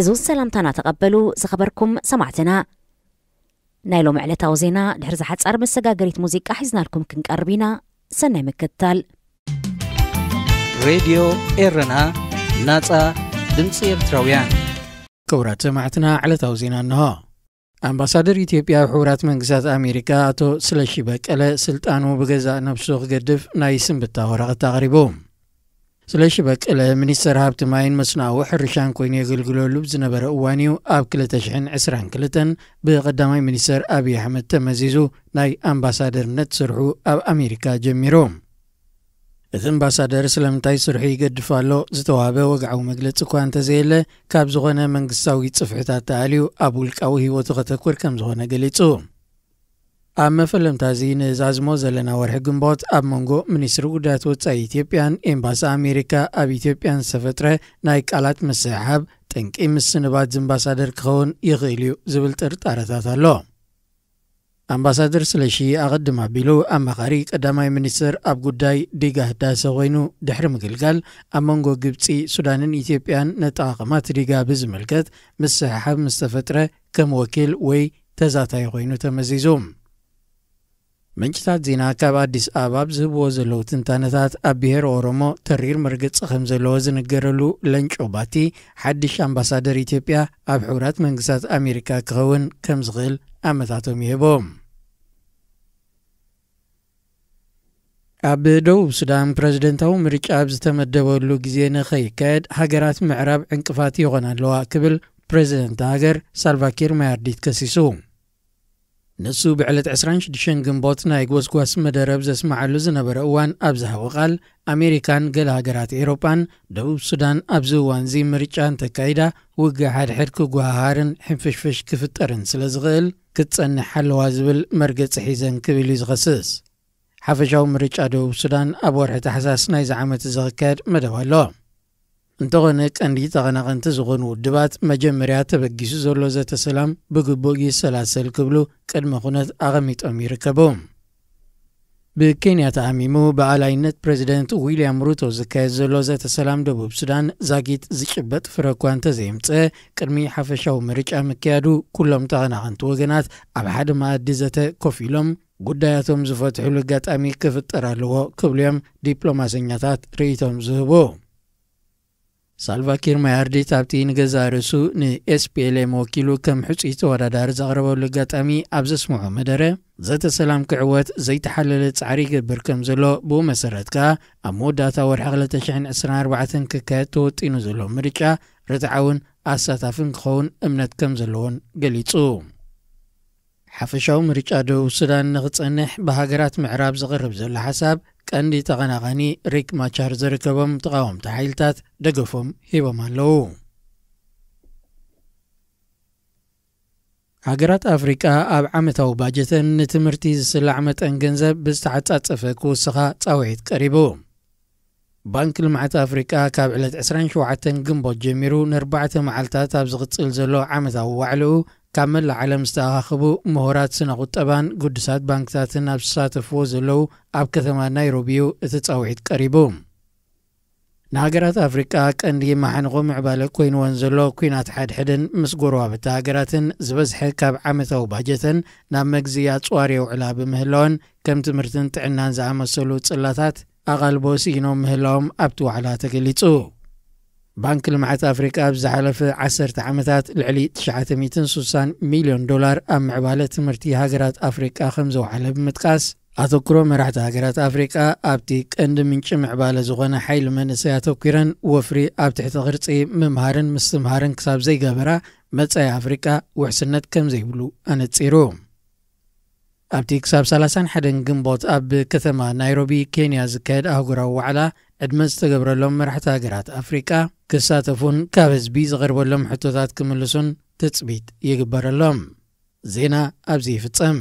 ዕዙዝ ሰላምታና ተቐበሉ ዝኸበርኩም ሰማዕትና። ናይ ሎሚ ዕለታዊ ዜና ድሕሪ ዝሓጻር መሰጋገሪት ሙዚቃ ሒዝናልኩም ክንቀርብ ኢና። ሰናይ ምክትታል። ሬድዮ ኤረና፣ ናጻ ድምጺ ኤርትራውያን። ክቡራት ሰማዕትና፣ ዕለታዊ ዜና እንሆ። ኣምባሳደር ኢትዮጵያ ኣብ ሕቡራት መንግስታት ኣሜሪካ ኣቶ ስለሺ በቀለ ስልጣኑ ብገዛእ ነብሱ ክገድፍ ናይ ስንብታ ወረቐት ኣቕሪቡ። ስለሺ በቀለ ሚኒስተር ሃብቲ ማይን መስኖኣዊ ሕርሻን ኮይኑ የገልግለሉ ብዝነበረ እዋን እዩ ኣብ ክልተ ሽሕን ዕስራን ክልተን ብቐዳማይ ሚኒስተር ኣብይ ኣሕመድ ተመዚዙ ናይ ኣምባሳደርነት ስርሑ ኣብ ኣሜሪካ ጀሚሩ። እቲ ኣምባሳደር ስለምንታይ ስርሑ ይገድፍ ኣሎ ዝተዋህበ ወግዓዊ መግለጺ እኳ እንተዘየለ፣ ካብ ዝኾነ መንግስታዊ ጽፍሕታት ተኣልዩ ኣብ ውልቃዊ ህይወቱ ከተኩር ከም ዝኾነ ገሊጹ። ኣብ መፈለምታ እዚ ንዛዝሞ ዘለና ወርሒ ግንቦት ኣብ መንጎ ሚኒስትሪ ጉዳያት ወጻኢ ኢትዮጵያን ኤምባሲ ኣሜሪካ ኣብ ኢትዮጵያን ዝተፈጥረ ናይ ቃላት ምስሕሓብ ጠንቂ ምስንባት ዝምባሳደር ክኸውን ይኽእል እዩ ዝብል ጥርጣረታት ኣሎ። ኣምባሳደር ስለሺ ኣቐድም ኣቢሉ ኣማኻሪ ቀዳማይ ሚኒስትር ኣብ ጉዳይ ዲጋ ህዳሰ ኮይኑ ድሕሪ ምግልጋል፣ ኣብ መንጎ ግብጺ፣ ሱዳንን ኢትዮጵያን ነጠቓቕማት ዲጋ ብዝምልከት ምስሕሓብ ምስ ተፈጥረ ከም ወኪል ወይ ተዛታይ ኮይኑ ተመዚዙ። ምንጭታት ዜና ካብ ኣዲስ ኣበባ ብዝህብዎ ዘለዉ ትንታነታት፣ ኣብ ብሄር ኦሮሞ ተሪር መርገጺ ከም ዘለዎ ዝንገረሉ ለንጮ ባቲ ሓድሽ ኣምባሳደር ኢትዮጵያ ኣብ ሕቡራት መንግስታት ኣሜሪካ ክኸውን ከም ዝኽእል ኣመታቶም ይህቦ። ኣብ ደቡብ ሱዳን ፕረዚደንታዊ ምርጫ ኣብ ዝተመደበሉ ግዜ ንኸይካየድ ሃገራት ምዕራብ ዕንቅፋት ይኾና ኣለዋ ክብል ፕረዚደንት ሃገር ሳልቫኪር ማያርዲት ከሲሱ። ንሱ ብዕለት ዕስራን ሽዱሽተን ግንቦት ናይ ጎስጓስ መደረብ ዘስምዓሉ ዝነበረ እዋን ኣብ ዝሃቦ ቃል፣ ኣሜሪካን ገለ ሃገራት ኤውሮጳን ደቡብ ሱዳን ኣብዚ እዋን እዚ ምርጫ እንተካይዳ ውግእ ሓድሕድ ክጓሃሃርን ሕንፍሽፍሽ ክፍጠርን ስለ ዝኽእል ክትጸንሕ ኣለዋ ዝብል መርገጺ ሒዘን ክብል እዩ ዝኸስስ። ሓፈሻዊ ምርጫ ደቡብ ሱዳን ኣብ ወርሒ ታሕሳስ ናይዚ ዓመት እዚ ክካየድ መደብ ኣሎ። እንተኾነ ቀንዲ ተቐናቐንቲ ዝኾኑ ውድባት መጀመርያ ተበጊሱ ዘሎ ዘተ ሰላም ብግቡእ ይሰላሰል ክብሉ ቅድመ ኩነት ኣቐሚጦም ይርከቡ። ብኬንያ ተኣሚሙ ብኣላይነት ፕረዚደንት ዊልያም ሩቶ ዝካየድ ዘሎ ዘተ ሰላም ደቡብ ሱዳን ዛጊት ዝጭበጥ ፍረ እኳ እንተዘየምፀ፣ ቅድሚ ሓፈሻዊ ምርጫ ምክያዱ ኩሎም ተቐናቐንቲ ወገናት ኣብ ሓደ መኣዲ ዘተ ኮፍ ኢሎም ጉዳያቶም ዝፈትሕሉ ኣጋጣሚ ክፍጠር ኣለዎ ክብሉ እዮም ዲፕሎማሰኛታት ርእይቶም ዝህቡ። ሳልቫኪር ማያርዲት ኣብቲ ንገዛእ ርእሱ ንኤስፒኤልኤም ወኪሉ ከም ሕጹይ ተወዳዳሪ ዘቕረበሉ ኣጋጣሚ ኣብ ዘስምዖ መደረ፣ ዘተ ሰላም ክዕወት ዘይተሓለለ ጻዕሪ ይገብር ከም ዘሎ፣ ብኡ መሰረት ከኣ ኣብ መወዳእታ ወርሒ ክልተ ሽሕን ዕስራን ኣርባዕተን ክካየድ ተወጢኑ ዘሎ ምርጫ ርትዓውን ኣሳታፍን ክኸውን እምነት ከም ዘለዎን ገሊጹ። ሓፈሻዊ ምርጫ ደቡብ ሱዳን ንኽጸንሕ ብሃገራት ምዕራብ ዝቐርብ ዘሎ ሓሳብ ቀንዲ ተቐናቓኒ ሪክ ማቻር ዝርከቦም ተቓወምቲ ሓይልታት ደገፎም ሂቦም ኣለዉ። ሃገራት ኣፍሪቃ ኣብ ዓመታዊ ባጀተን ንትምህርቲ ዝስላዕ መጠን ገንዘብ ብዝተዓጻጸፈ ክውስኻ ጻውዒት ቀሪቡ። ባንክ ልምዓት ኣፍሪቃ ካብ ዕለት ዕስራን ሸውዓተን ግንቦት ጀሚሩ ንኣርባዕተ መዓልታት ኣብ ዝቕጽል ዘሎ ዓመታዊ ዋዕልኡ፣ ካብ መላእ ዓለም ዝተኣኻኸቡ ምሁራት ስነ ቁጠባን ግዱሳት ባንክታትን ኣብ ዝሳተፍዎ ዘለዉ ኣብ ከተማ ናይሮቢ እዩ እቲ ጻውዒት ቀሪቡ። ንሃገራት ኣፍሪቃ ቀንዲ መሓንቆ ምዕባለ ኮይንወን ዘሎ ኲናት ሓድሕድን ምስ ጎረባብቲ ሃገራትን ዝበዝሐ ካብ ዓመታዊ ባጀተን ናብ መግዚ ኣጽዋር የውዕላ ብምህላወን፣ ከም ትምህርትን ጥዕናን ዝኣመሰሉ ጽላታት ኣቓልቦ ስኢኖም ምህላዎም ኣብቲ ዋዕላ ተገሊጹ። ባንክ ልምዓት ኣፍሪቃ ኣብ ዝሓለፈ ዓሰርተ ዓመታት ልዕሊ ትሽዓተ ሚእትን ስሳን ሚልዮን ዶላር ኣብ ምዕባለ ትምህርቲ ሃገራት ኣፍሪቃ ከም ዘውዓለ ብምጥቃስ፣ ኣተኩሮ መራሕቲ ሃገራት ኣፍሪቃ ኣብቲ ቀንዲ ምንጪ ምዕባለ ዝኾነ ሓይሊ መንእሰይ ኣተኲረን፣ ወፍሪ ኣብ ትሕቲ ቅርጺ ምምሃርን ምስትምሃርን ክሳብ ዘይገበራ፣ መጻኢ ኣፍሪቃ ውሕስነት ከም ዘይብሉ ኣነጺሩ። ኣብቲ ክሳብ ሰላሳን ሓደን ግንቦት ኣብ ከተማ ናይሮቢ ኬንያ ዝካየድ ኣህጉራዊ ዋዕላ፣ ዕድመ ዝተገብረሎም መራሕቲ ሃገራት ኣፍሪቃ ክሳተፉን ካብ ህዝቢ ዝቐርበሎም ሕቶታት ክምልሱን ትጽቢት ይግበረሎም። ዜና ኣብዚ ይፍጸም።